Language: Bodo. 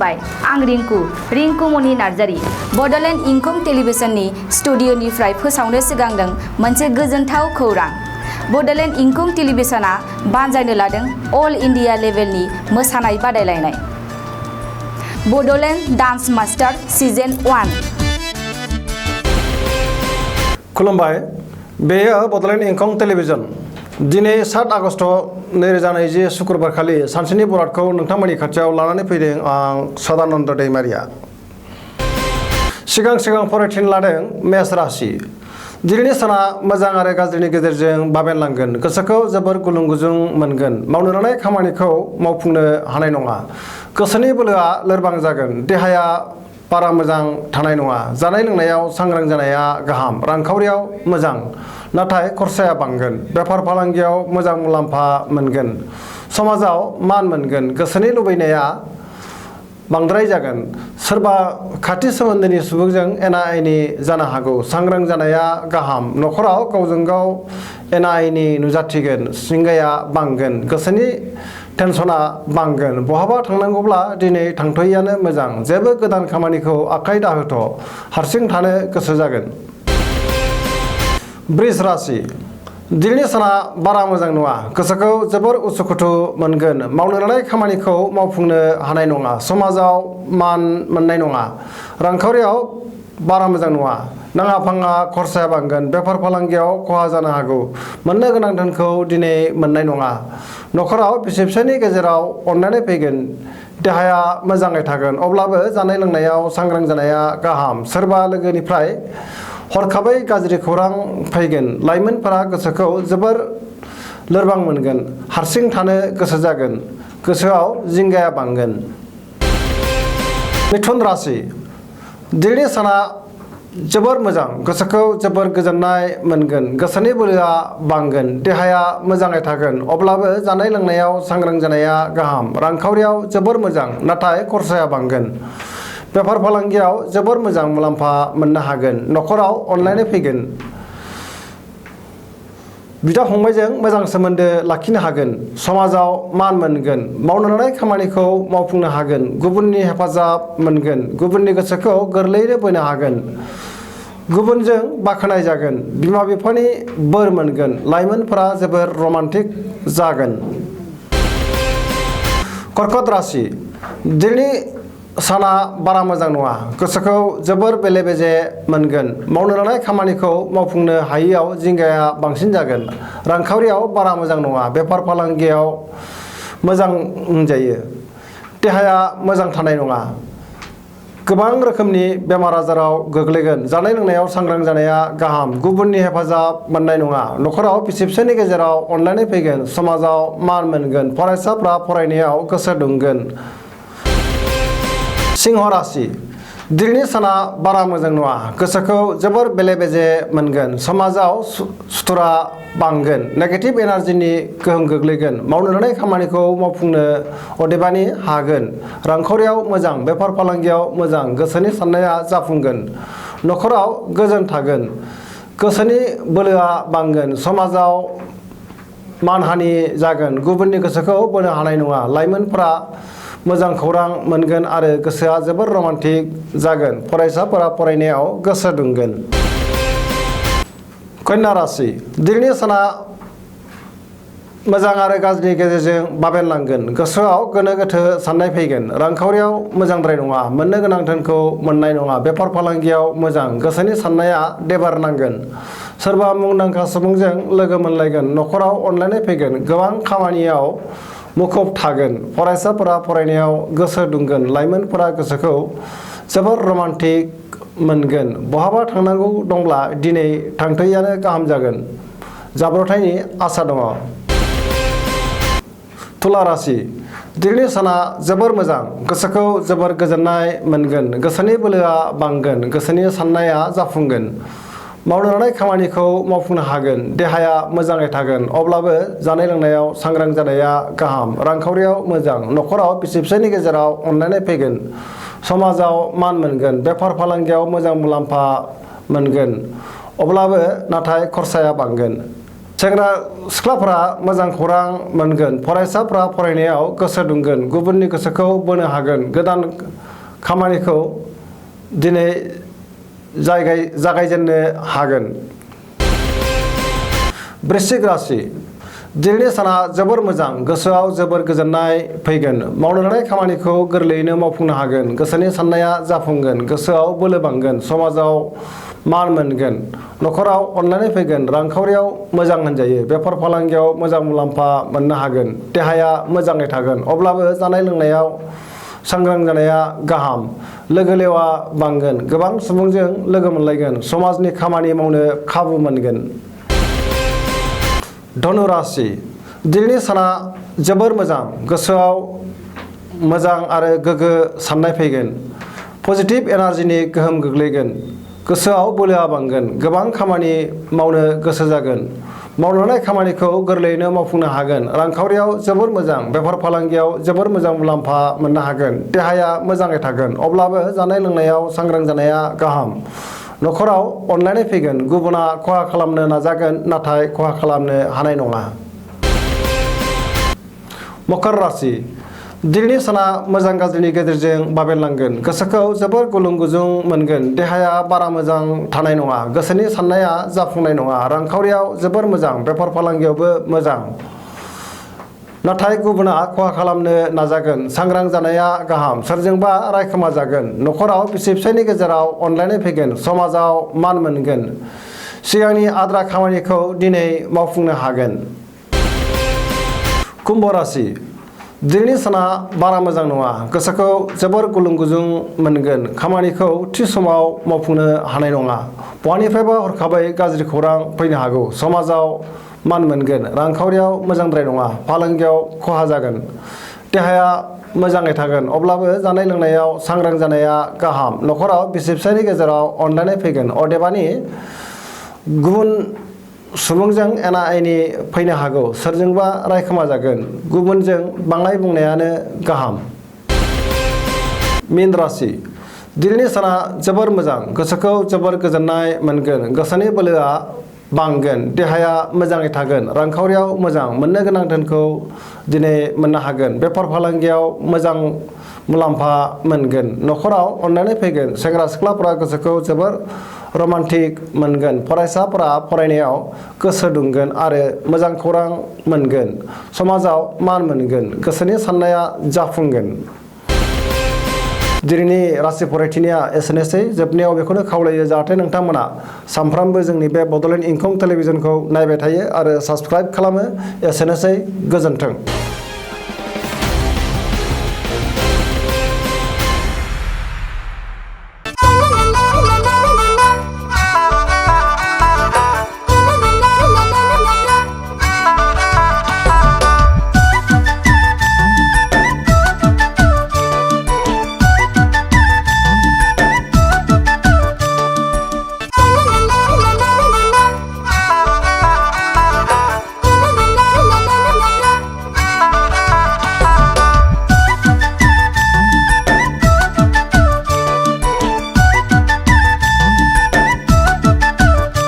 खुलुमबाय आं रिंकु मनि नार्जारी बड'लेण्ड इंखं टेलिभिजननि स्टुडिअनिफ्राय फोसावनो सिगांदों मोनसे गोजोनथाव खौरां। बड'लेण्ड इंखं टेलिभिजना बानजायनो लादों अल इंडिया लेभेलनि मोसानाय बादायलायनाय बड'लेण्ड डान्स मास्टार सिजन 1। खुलुमबाय, बेयो बड'लेण्ड इंखं टेलिभिजन। दिनै 7 आगस्ट 2020 शुक्रबार खालि सानसेनि बरादखौ नोंथांमोननि खाथियाव लानानै फैदों आं सदानन्द दैमारिया। सिगां फरायथिन लादों मेष राशि। दिनैनि साना मोजां आरो गाज्रिनि गेजेरजों बाबेनलांगोन। गोसोखौ जोबोर गुलुं गुजुं मोनगोन। मावनो लानाय खामानिखौ मावफुंनो हानाय नङा। गोसोनि बोलोआ लोरबां जागोन। देहाया बारा मोजां थानाय नङा। जानाय लोंनायाव सांग्रां जानाया गाहाम। रांखावरियाव मोजां, नाथाय खरसाया बांगोन। बेफार फालांगियाव मोजां मुलाम्फा मोनगोन। समाजाव मान मोनगोन। गोसोनि लुबैनाया बांद्राय जागोन। सोरबा खाथि सोमोन्दोनि सुबुंजों एना एनि जानो हागौ। सांग्रां जानाया गाहाम। न'खराव गावजों गाव एना एनि नुजाथिगोन। जिंगाया बांगोन। गोसोनि टेनसना बांगोन। बहाबा थांनांगौब्ला दिनै थांथ'यैआनो मोजां। जेबो गोदान खामानिखौ आखाइ दाहोथ'। हारसिं थानो गोसो जागोन। वृष राशि। दिनैनि साना बारा मोजां नङा। गोसोखौ जोबोर उसुखुथु मोनगोन। मावनो लानाय खामानिखौ मावफुंनो हानाय नङा। समाजाव मान मोननाय नङा। रांखावरियाव बारा मोजां नङा। नाङा फाङा खरसाया बांगोन। बेफार फालांगियाव खहा जानो हागौ। मोननो गोनां धोनखौ दिनै मोननाय नङा। न'खराव बिसि फिसायनि गेजेराव अनलायनाय फैगोन। देहाया मोजाङै थागोन। अब्लाबो जानाय लोंनायाव सांग्रां जानाया गाहाम। सोरबा लोगोनिफ्राय हरखाबै गाज्रि खौरां फैगोन। लाइमोनफोरा गोसोखौ जोबोर लोरबां मोनगोन। हारसिं थानो गोसो जागोन। गोसोआव जिंगाया बांगोन। मिथुन राशि। दिनैनि साना जोबोर मोजां। गोसोखौ जोबोर गोजोननाय मोनगोन। गोसोनि बोलोआ बांगोन। देहाया मोजाङै थागोन। अब्लाबो जानाय लोंनायाव सांग्रां जानाया गाहाम। रांखावरियाव जोबोर मोजां, नाथाय खरसाया बांगोन। बेफार फालांगियाव जोबोर मोजां मुलाम्फा मोननो हागोन। न'खराव अनलायनाय फैगोन। बिदा फंबायजों मोजां सोमोन्दो लाखिनो हागोन। समाजाव मान मोनगोन। मावनो लानाय खामानिखौ मावफुंनो हागोन। गुबुननि हेफाजाब मोनगोन। गुबुननि गोसोखौ गोरलैयैनो बोनो हागोन। गुबुनजों बाख्नाय जागोन। बिमा बिफानि बोर मोनगोन। लाइमोनफोरा जोबोर रमान्टिक जागोन। कर्कट राशि। दिनै साना बारा मोजां नङा। गोसोखौ जोबोर बेले बेजे मोनगोन। मावनो लानाय खामानिखौ मावफुंनो हायैयाव जिंगाया बांसिन जागोन। रांखावरियाव बारा मोजां नङा। बेफार फालांगियाव मोजां होनजायो। देहाया मोजां थानाय नङा। गोबां रोखोमनि बेमार आजाराव गोग्लैगोन। जानाय लोंनायाव सांग्रां जानाया गाहाम। गुबुननि हेफाजाब मोननाय नङा। न'खराव बिसि फिसायनि गेजेराव अनलायनाय फैगोन। समाजाव मान मोनगोन। फरायसाफ्रा फरायनायाव गोसो दुंगोन। सिंह राशि। दिनैनि साना बारा मोजां नङा। गोसोखौ जोबोर बेले बेजे मोनगोन। समाजाव सुथुरा बांगोन। नेगेटिभ एनार्जिनि गोहोम गोग्लैगोन। मावनो लानाय खामानिखौ मावफुंनो अदेबानि हागोन। रांखावरियाव मोजां। बेफार फालांगियाव मोजां। गोसोनि साननाया जाफुंगोन। न'खराव गोजोन थागोन। गोसोनि बोलोआ बांगोन। समाजाव मानहानि जागोन। गुबुननि गोसोखौ बोनो हानाय नङा। लाइमोनफोरा मोजां खौरां मोनगोन आरो गोसोआ जोबोर रमान्टिक जागोन। फरायसाफोरा फरायनायाव गोसो दुंगोन। कन्या राशि। दिनैनि साना मोजां आरो गाज्रिनि गेजेरजों बाबेनलांगोन। गोसोआव गोनो गोथो साननाय फैगोन। रांखावरियाव मोजांद्राय नङा। मोननो गोनां धोनखौ मोननाय नङा। बेफार फालांगियाव मोजां। गोसोनि साननाया देबार नांगोन। सोरबा मुंदांखा सुबुंजों लोगो मोनलायगोन। न'खराव अनलायनाय फैगोन। गोबां खामानियाव मुखुब थागोन। फरायसाफोरा फरायनायाव गोसो दुंगोन। लाइमोनफोरा गोसोखौ जोबोर रमान्टिक मोनगोन। बहाबा थांनांगौ दंब्ला दिनै थांथ'यैआनो गाहाम जागोन। जाब्रबथायनि आसा दङ। तुला राशि। दिनैनि साना जोबोर मोजां। गोसोखौ जोबोर गोजोननाय मोनगोन। गोसोनि बोलोआ बांगोन। गोसोनि साननाया जाफुंगोन। मावनो लानाय खामानिखौ मावफुंनो हागोन। देहाया मोजाङै थागोन। अब्लाबो जानाय लोंनायाव सांग्रां जानाया गाहाम। रांखावरियाव मोजां। न'खराव बिसि फिसायनि गेजेराव अनलायनाय फैगोन। समाजाव मान मोनगोन। बेफार फालांगियाव मोजां मुलाम्फा मोनगोन। अब्लाबो नाथाय खरसाया बांगोन। सेंग्रा सिख्लाफोरा मोजां खौरां मोनगोन फरायसाफोरा फरायनायाव गोसो दुंगोन गुबुननि गोसोखौ बोनो हागोन गोदान खामानिखौ दिनै जागायजेननो हागोन। वृश्चिक राशि दिनैनि साना जोबोर मोजां गोसोआव जोबोर गोजोननाय फैगोन मावनो लानाय खामानिखौ गोरलैयैनो मावफुंनो हागोन गोसोनि साननाया जाफुंगोन गोसोआव बोलो बांगोन समाजाव मान मोनगोन न'खराव अनलायनाय फैगोन रांखावरियाव मोजां होनजायो बेफार फालांगियाव मोजां मुलाम्फा मोननो हागोन देहाया मोजाङै थागोन अब्लाबो जानाय लोंनायाव सांग्रां जानाया गाहाम लोगो लेवा बांगोन गोबां सुबुंजों लोगो मोनलायगोन समाजनि खामानि मावनो खाबु मोनगोन। धनु राशि दिनैनि साना जोबोर मोजां गोसोआव मोजां आरो गोग्गो साननाय फैगोन पजिटिभ एनार्जिनि गोहोम गोग्लैगोन गोसोआव बोलोआ बांगोन गोबां खामानि मावनो गोसो जागोन मावनो लानाय खामानिखौ गोरलैयैनो मावफुंनो हागोन रांखावरियाव जोबोर मोजां बेफार फालांगियाव जोबोर मोजां मुलाम्फा मोननो हागोन देहाया मोजाङै थागोन अब्लाबो जानाय लोंनायाव सांग्रां जानाया गाहाम न'खराव अनलायनाय फैगोन गुबुना खहा खालामनो नाजागोन नाथाय खहा खालामनो हानाय नङा। मकर राशि दिनैनि साना मोजां गाज्रिनि गेजेरजों बाबेनलांगोन गोसोखौ जोबोर गुलुं गुजुं मोनगोन देहाया बारा मोजां थानाय नङा गोसोनि साननाया जाफुंनाय नङा रांखावरियाव जोबोर मोजां बेफार फालांगियावबो मोजां नाथाय गुबुना खहा खालामनो नाजागोन सांग्रां जानाया गाहाम सोरजोंबा रायखोमा जागोन न'खराव बिसि फिसायनि गेजेराव अनलायनाय फैगोन समाजाव मान मोनगोन सिगांनि आद्रा खामानिखौ दिनै मावफुंनो हागोन। कुम्भ राशि दिनैनि साना बारा मोजां नङा गोसोखौ जोबोर गुलुं गुजुं मोनगोन खामानिखौ थि समाव मावफुंनो हानाय नङा बहानिफ्रायबा हरखाबै गाज्रि खौरां फैनो हागौ समाजाव मान मोनगोन रांखावरियाव मोजांद्राय नङा फालांगियाव खहा जागोन देहाया मोजाङै थागोन अब्लाबो जानाय लोंनायाव सांग्रां जानाया गाहाम न'खराव बिसि फिसायनि गेजेराव अनलायनाय फैगोन अदेबानि गुबुन सुबुंजों एना एनि फैनो हागौ सोरजोंबा रायखोमा जागोन गुबुनजों बांनाय बुंनायानो गाहाम। मीन राशि दिनैनि साना जोबोर मोजां गोसोखौ जोबोर गोजोननाय मोनगोन गोसोनि बोलोआ बांगोन देहाया मोजाङै थागोन रांखावरियाव मोजां मोननो गोनां धोनखौ दिनै मोननो हागोन बेफार फालांगियाव मोजां मुलाम्फा मोनगोन न'खराव अनलायनाय फैगोन सेंग्रा सिख्लाफोरा गोसोखौ जोबोर रमान्टिक मोनगोन फरायसाफोरा फरायनायाव गोसो दुंगोन आरो मोजां खौरां मोनगोन समाजाव मान मोनगोन गोसोनि साननाया जाफुंगोन। दिनैनि राशि फरायथिनाया एसेनोसै जोबनायाव बेखौनो खावलायो जाहाथे नोंथांमोना सानफ्रामबो जोंनि बे बड'लेण्ड इंखं टेलिभिजनखौ नायबाय थायो आरो साबस्क्राइब खालामो एसेनोसै गोजोन्थों।